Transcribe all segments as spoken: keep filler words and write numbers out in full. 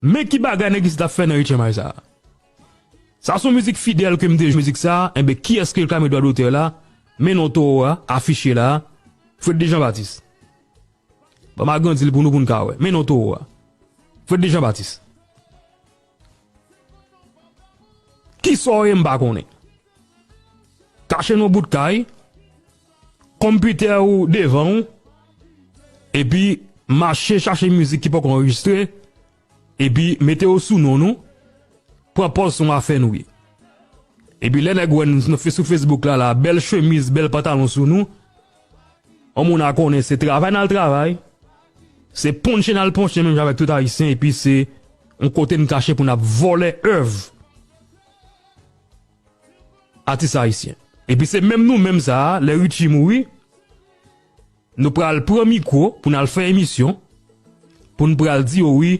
Men ki bagay nèg isit ap fè nan H M I sa a. Sa se yon mizik Fidel ke m te jwe mizik sa a, enben kiyès ki reklame dwa dotè la? Men non towo a, afiche la a, Fredly Jean Baptiste. Ban m agrandi l pou nou, pou n ka wè. Men non towo a. Fredly Jean Baptiste. Kisa w ye, m pa konnen. Kache nan yon bout kay, konpitè ou devan w, epi mache chache mizik ki poko anrejistre, epi mete yo sou non nou, pran pòz se yon afè nou ye. Epi lè nèg wè n nan fe-, sou Facebook la, la, bèl chemiz, bèl pantalon sou nou, yon moun a konnen se travay n al travay, se ponche n al ponche menm jan avèk tout Ayisyen, epi se yon kote n kache pou n ap vòlè èv atis ayisyen. Epi se menm nou menm sa a, lè Richie mouri, nou pral pran mikwo pou n al fè emisyon, pou n pral di yo wi,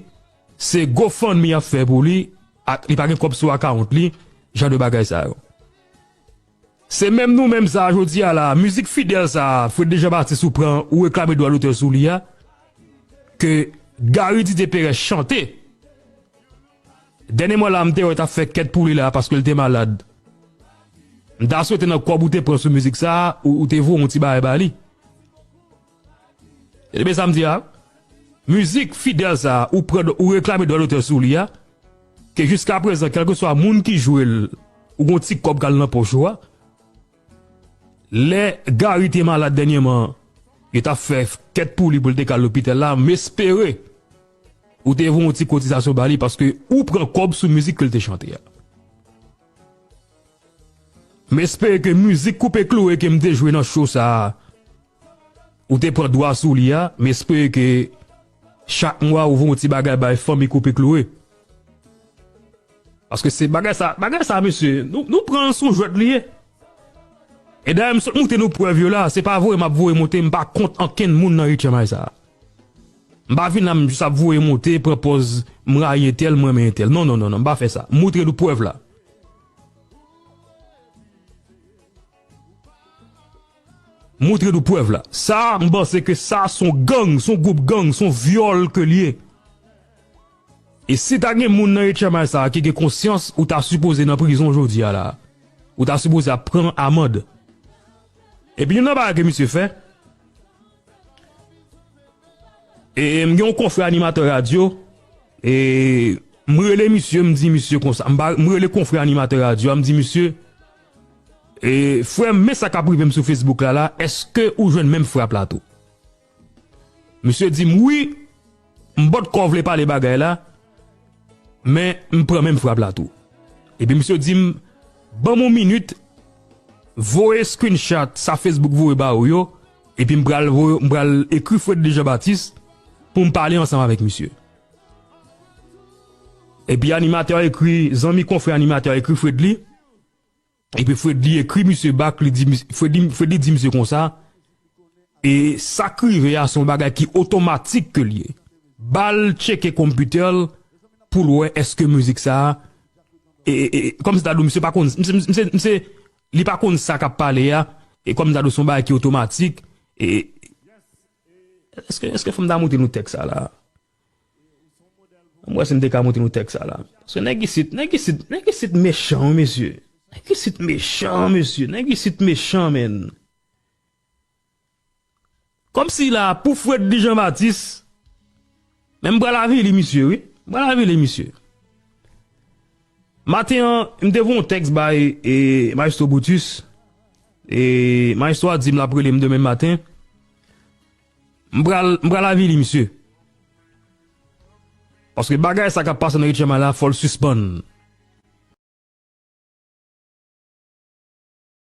se GoFundMe y ap fè pou li, ak li pa gen kòb sou account li, jan de bagay sa yo. Se menm nou menm sa a jodi a la, mizik Fidel sa a, Fredly Jean Baptiste ou pran, ou reklame dwa dotè sou li a, ke Gary Didier Perez chante. Dènyèman la, m te wè t ap fè kèt pou li la, paske l te malad. M ta swete nan kòb ou te pran sou mizik sa a, ou, ou te voye yon ti bagay ba li. Tande byen sa m di a? Mizik Fidel sa a, ou pran, ou reklame dwa dotè sou li a, ke jiskaprezan, kèlkeswa moun ki jwe l, ou gon ti kòb k al nan pòch ou a. Lè Gary te malad dènyèman, yo t ap fè kèt pou li pou l te ka al lopital la, m espere ou te voye yon ti kotizasyon ba li, paske ou pran kòb sou mizik ke l te chante a. M espere ke mizik Koupe Kloure ke m te jwe nan show sa a, ou te pran dwa sou li a, m espere ke chak mwa ou voye yon ti bagay bay fanmi Koupe Kloure. Paske se bagay sa, bagay sa, mesye, nou, nou pran l sou jwèt li ye. E dayè, m sot montre nou prèv yo la, se pa voye m ap voye monte, m pa kont ankenn moun nan H M I sa a. M pa vin la, m jis ap voye monte, pran pòz, m rayi entèl, m renmen entèl. Non, non, non, non, m pa fè sa. M montre nou prèv la. Montre nou prèv la. Sa, m panse ke sa, se yon gang, se yon gwoup gang, se yon vyòl ke l ye. E si ta gen moun nan H M I sa a ki gen konsyans, ou ta sipoze nan prizon jodi a la. Ou ta sipoze ap pran amann. Epi youn nan bagay ke misye fè, e, m gen yon konfrè animatè radyo, e, m rele misye, m di misye konsa, m ba, m rele konfrè animatè radyo a, m di misye, e, frè m, men sa k ap rive m sou Facebook la la, èske ou jwenn menm frap la tou? Misye di m, wi, m potko vle pale bagay la, men m pran menm frap la tou. Epi misye di m, ban m yon minit, voye screenshot sa Facebook voye ba ou yo, epi m pral voye, m pral ekri Fredly Jean Baptiste pou m pale ansanm avèk misye. Epi animatè a ekri, zanmi konfrè animatè a ekri Fredly, epi Fredly ekri misye back, li di mis-, Fredly, Fredly di misye konsa, e sa k rive a se yon bagay ki otomatik ke l ye. Ba l tcheke konpitè l pou l wè èske mizik sa a, e, e, e, kòmsi ta di w, misye pa konn, misye, misye, misye, li pa konn sa k ap pale a, e kòmsi ta di w se yon bagay ki otomatik, e, èske, èske fò m ta montre nou tèks sa la? Mwen, si m te ka montre nou tèks sa la. Paske nèg isit, nèg isit, nèg isit mechan, wi, mesye. Nèg isit mechan, mesye. Nèg isit mechan, menn. Kòmsi la, pou Fredly Jean Baptiste, men m pral avili misye, wi. M pral avili misye. Maten an, m te voye yon tèks bay, e, Maestro Brutus. E, Maestro a di m l ap rele m demen maten. M pral, m pral avili misye. Paske bagay sa k ap pase nan H M I la, fò l sispann.